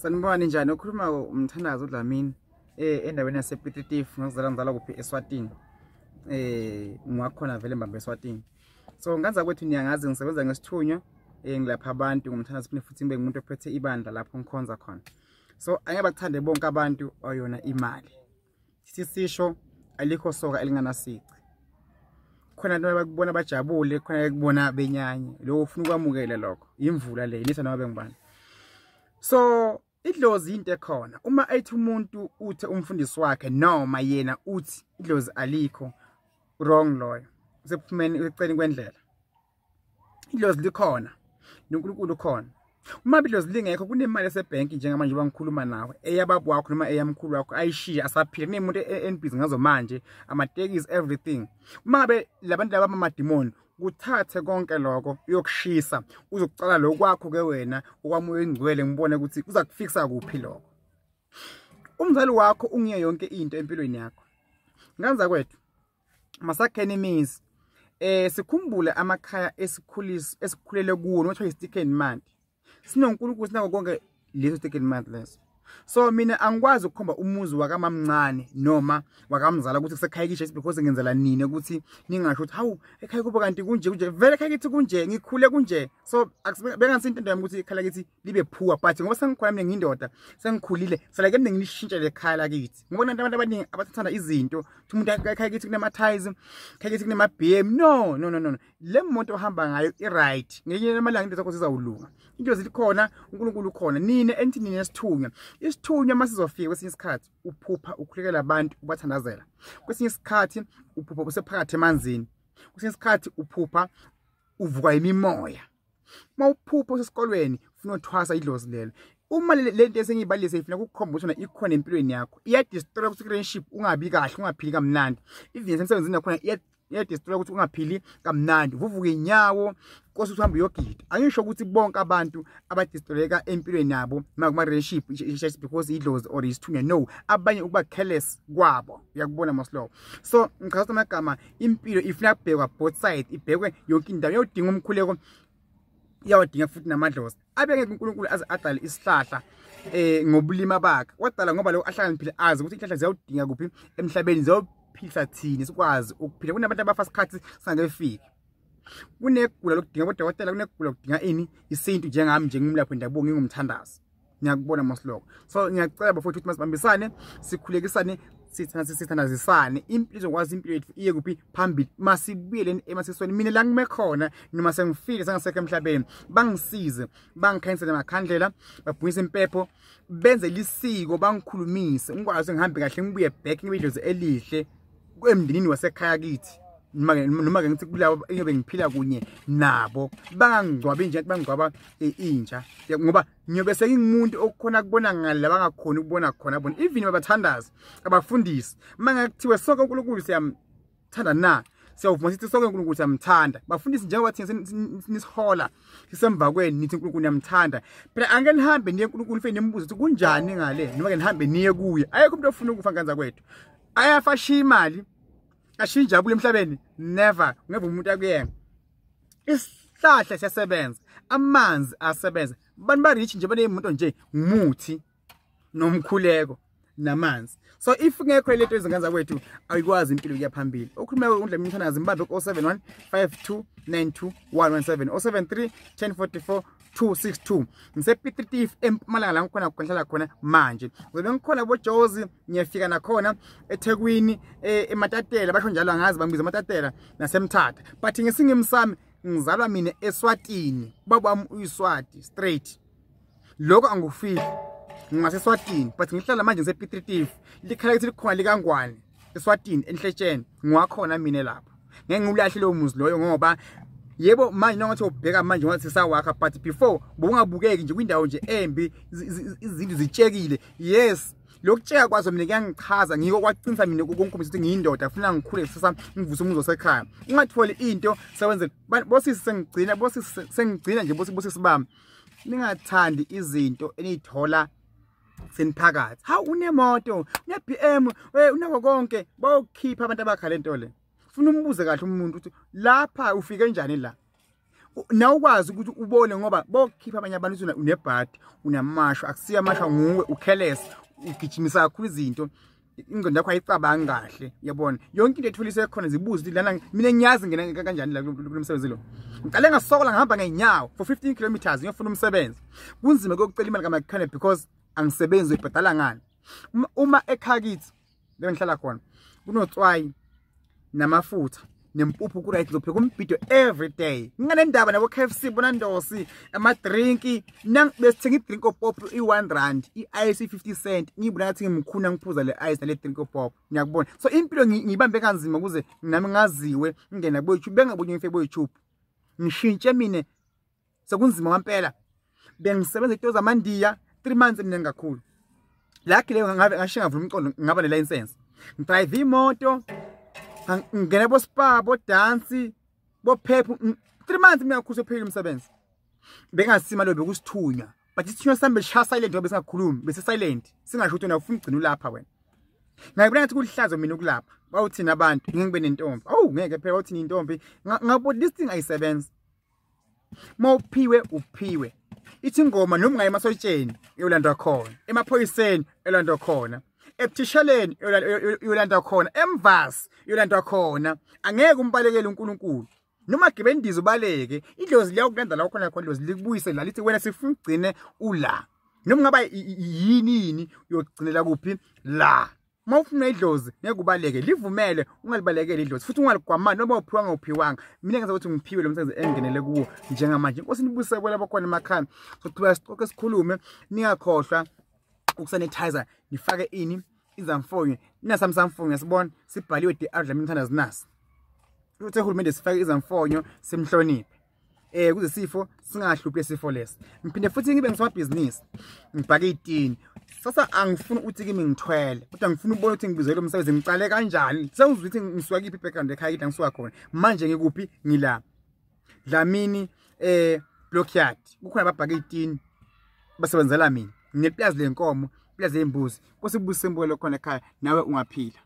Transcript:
Sanibona, njani? Ukhuluma umthandazo uDlamini endaweni yasePiet Retief. Ngizalwa, ngizalwa kuphi? eSwatini. Ngiwakhona vele mbamba eSwatini. So nganza kwethu, niyangazi, ngisebenza ngesithunywa, ngilapha abantu ngomthandazo, phinde futhi ngibe ngumuntu ophethe ibandla lapho ngikhonza khona. So angeke bakuthande bonke abantu oyona imali. Sisisho alikho soka elinganasici. Khona abantu bakubona bajabule, khona bekubona benyanye. Lokho ufuna ukwamukela lokho. Imvula le inetha noma bengibani. So idlozi into ekhona. Uma ethi umuntu uthe umfundisi wakhe noma yena uthi idlozi alikho, wrong loyo. Usephumeni eceleni kwendlela. Idlozi likhona. NoNkulunkulu ukhona. Uma idlozi lingekho, kunemali esebhenki njengamanje bangikhuluma nawe, eyababa wakho noma eyamkhulu wakho ayishiya asaphila. Kunemuntu enibhizi ngazo manje, amatekisi, everything. Uma ngabe labantu laba amadimoni kuthathe konke lokho uyokushisa, uzokucala lokwakho ke wena okwamoya engcwele, ngibone ukuthi kuza kufikisa kuphi lokho. Umzali wakho ungiye yonke into empilweni yakho. Nganza kwethu, masakheni imizi, sikhumbule amakhaya esikhulisa, esikhulele kuwo, noma kuthiwa i-stick and mud. SinoNkulunkulu, sinako konke leso stick and mud leso. So mina angikwazi ukukhomba umuzi wakamamncane noma wakamzala ukuthi kusekhaya kisha, because ngenzela nini ukuthi ningasho ukuthi hawu, ekhaya kubo kanti kunje kunje. Vele ekhaya kithi kunje, ngikhule kunje. So bengathi into yami ukuthi ekhaya kithi libe poor, but ngoba sengikhona mina, ngiyindoda, sengikhulile, selake mina ngilishintshe lekhaya lakithi, ngoba kunabantu abaningi abathathanda izinto, ukuthi umuntu ekhaya kithi kunama-tiles, ekhaya kithi kunema-BM. No, no, no, no, le moto ohamba ngayo i-right. Ngelinye lamalanga into zakho zizawulunga. Into zilikhona, uNkulunkulu ukhona. Nina enithi nina isithunywa, isithunywa masizofika kwesinye isikhathi uphupha ukhulekela abantu, ubathandazela. Kwesinye isikhathi uphupha usephakathi emanzini. Kwesinye isikhathi uphupha uvukwa imimoya. Uma uphupha usesikolweni ufuna uthwasa, idlozi lelo. Uma le nto esengiyibalise ifuna ukukukhomba ukuthi wena ikhona empilweni yakho, iyadestroy ukuthi relationship ungabi kahle, ungaphili kamnandi. Even emsebenzini nakhona iyadestroy ukuthi ungaphili kamnandi, uvuvuke inyawo, kose ukuthi uhambe uyogida. Angisho ukuthi bonke abantu abadestroyeka empilweni yabo kuma relationship just because idlozi or isithunywa, no. Abanye ukuba careless kwabo, uyakubona moslow. So ngichaza amagama, impilo ifuna kubhekwa both side, ibhekwe yonke indawo. Iyodinga umkhuleko, iyawadinga futhi namadlozi. Abengeke uNkulunkulu aze adale isihlahla ngobulima bakhe. Wadala ngoba lo ahlakaniphile, azi ukuthi ihlahla ziyawudinga kuphi emhlabeni, ziyawuphilisa thini sikwazi ukuphila. Kunabantu abafa isikhathi singakefiki. Kunegula lokudinga bodokotela, kunegula lokudinga ini, isintu. Njengami nje ngumlaphi wendabuko, ngingumthandazi, ngiyakubona mosiloko. So ngiyacela bafowethu ukuthi masibambisane, sikhulekisane, sithandazisane, impilo izokwazi, impilo yethu iye kuphi? Phambili. Masibuyeleni emasisweni. Mina la ngime khona, noma sengifile, sengasekho emhlabeni, bangisize, bangikhanyisele amakhandlela, babhungise impepho, benze lisiko, bangikhulumise, ngikwazi ngihambe kahle, ngibuye back, ngibe idlozi elihle emndenini wasekhaya kithi, noma ke ngithi kulabo engiyobe ngiphila kunye nabo. Bangangcwabi nje, bangcwaba inja, ngoba ngiyobe sengingumuntu okukhona kubona ngale bangakhoni ukubona khona bona. Even babathandazi, abafundisi, mangakuthiwe sonke uNkulunkulu siyamthanda na, siyawuvuma sithi sonke uNkulunkulu siyamthanda. Bafundisi, njengoba thina nisihola sisemva kwenu, nithi uNkulunkulu niyamthanda, phela angeke nihambe niye uNkulunkulu nifike nimbuze ukuthi kunjani ngale, noma ke nihambe niye kuye. Ayekho umuntu ofuna ukufa nganza kwethu. Ayafa ashiya imali, ashiya injabulo emhlabeni? Never. Ngeve umuntu akuyena. Isihlahla siyasebenza, amanzi asebenza. Abantu ba-rich nje baneyimoto nje ngumuthi nomkhuleko namanzi. So if ngekho lento ezingenza kwethu, ayikwazi impilo kuya phambili. Okhuluma uNdlela Mthandazi, mbambe ku-071 52 92 117, 073 1044 262. NgisePiet Retief eMpumalanga la ngikhona, ngihlala khona manje. Ngizobe ngikhona boJozi, ngiyafika nakhona eThekwini, eMatatela, basho njalo, angazi bangibiza eMatatela naseMthatha. But ngesingimi sami ngizalwa mina eSwatini, ubaba wami uyiSwati straight. Lokho angikufihli, ngingaseSwatini, but ngihlala manje ngisePiet Retief. Likhala kithi likhona likaNgwane eSwatini, enhletsheni, ngiwakhona mina lapho. Ngeke ngiwulahle lowo muzi loyo, ngoba yebo manje nongathi ubheka manje ngathi sisawakha, but before bowungabukeki nje, kwindawo nje embi, izindlu zitshekile. Yes, lokutsheka kwazo mina kuyangichaza, ngiko kwaqinisa mina kokukhombisa ukuthi ngiyindoda, funa ngikhule kusasa, ngivuse umuzi wasekhaya. Ungatholi into sewenze bosisi, sengigcina bosisi, sengigcina nje bosisi bami, ningathandi izinto eniyithola seniphakathi. Hawu, unemoto, une-BM, unako konke, bayokhipha abantu abakha lento le. Funa umbuze kahle umuntu ukuthi lapha ufike njani la. Nawe ukwazi ukuthi ubone ngoba bokhipha abanye abantu ukuthi unebhadi, unamasho, akusiyo amasho nguwe, ucareless, ugijimisa kakhulu izinto. Ingqondo yakho ayicabangi kahle, uyabona. Yonke into etholise khona zibuza ukuthi lana mina ngiyazi ngena kanjani la kulo msebenzi lo. Ngiqale ngasokola ngihamba ngeenyawo for 15 kilometers ngiyofuna umsebenzi. Kunzima ukucela imali kaMakhane because angisebenzi, uyibhadala ngani? Uma ekhaya kithi la ngihlala khona kunotswayi namafutha nempuphu ku right, ngizopheka umbhido every day. Nginganendaba nabo KFC, boNandosi, ama drink. Nang besithenga i-drink of pop i-1 rand, i-ice i-50 cent. Ngibona ngathi ngimkhuna ngiphuza le ice nale drink of pop, ngiyakubona. So impilo ngiyibambe kanzima ukuze nami ngaziwe ngingena ku YouTube, bengabonye ngifike ku YouTube. Ngishintshe mina sekunzima ngempela. Bengisebenza into zamandiya 3 months mina kakhulu. Lakhi leyo ngabe ngashiya ngavula umqondo ngaba ne license. Ngidrive imoto, ngingena bo spa, bo dance, bo pep 3 months mina kakhulu sophela umsebenzi. Bengasima lo bekusithunywa. But isithunywa sami besishaya silent ngoba singakhulumi, bese silent. Singasho ukuthi wena ufuna ugcina ulapha wena. Ngayibona ngathi kulihlazo mina ukulapha. Bawuthina abantu ngeke ngibe nentombi. Awu ngeke phela bawuthina intombi. Ngabo this thing ayisebenzi. Mawuphiwe uphiwe. Ithi ingoma noma ungaye emasotsheni uyolandwa khona, emaphoyiseni uyolandwa khona, ebuthisheleni uyolandwa khona, emvasi uyolandwa khona. Angeke umbalekele uNkulunkulu. Noma gibe indiza ubaleke, idlozi liyakulanda la khona khona, idlozi likubuyise la lithi wena sifuna ugcine ula. Noma ngaba yini yini uyogcinela kuphi la. Uma ufuna idlozi ngeke ubaleke, livumele, ungalibalekeli idlozi futhi ungaligwamani noma uphiwanga uphiwanga. Mina ngenza ukuthi ngiphiwe lo msebenzi engingenele kuwo njengamanje. Inkosi nibuse kwela bakhona emakhaya. Soqhubeka sixoxe sikhulume, ningakhohlwa ukusanitizer, nifake ini izamfonyo. Ninasamsamfonyo sibona sibhaliwe DR Dlamini Mthandazo nasi. Uthe uhulumende sifake izamfonyo simhloniphe. Kuze sifo singahluphi lesifo lesi. Ngiphinde futhi ngibe ngisomabhizinisi. Ngibhake itini. Sasa angifuni ukuthi kimi ngithwele, kodwa ngifuna ukubona ukuthi ngibizele umsebenzi ngicale kanjani. Sengizwe ukuthi ngisuka kiphi background ekhaya kithi ngisuka khona. Manje ngikuphi ngila. Dlamini Blockyard. Kukhona ababhake itini basebenzela mina. Ngineplazi lenkomo, plazi lembuzi. Nkosi ibusise impilo khona ekhaya nawe ungaphila.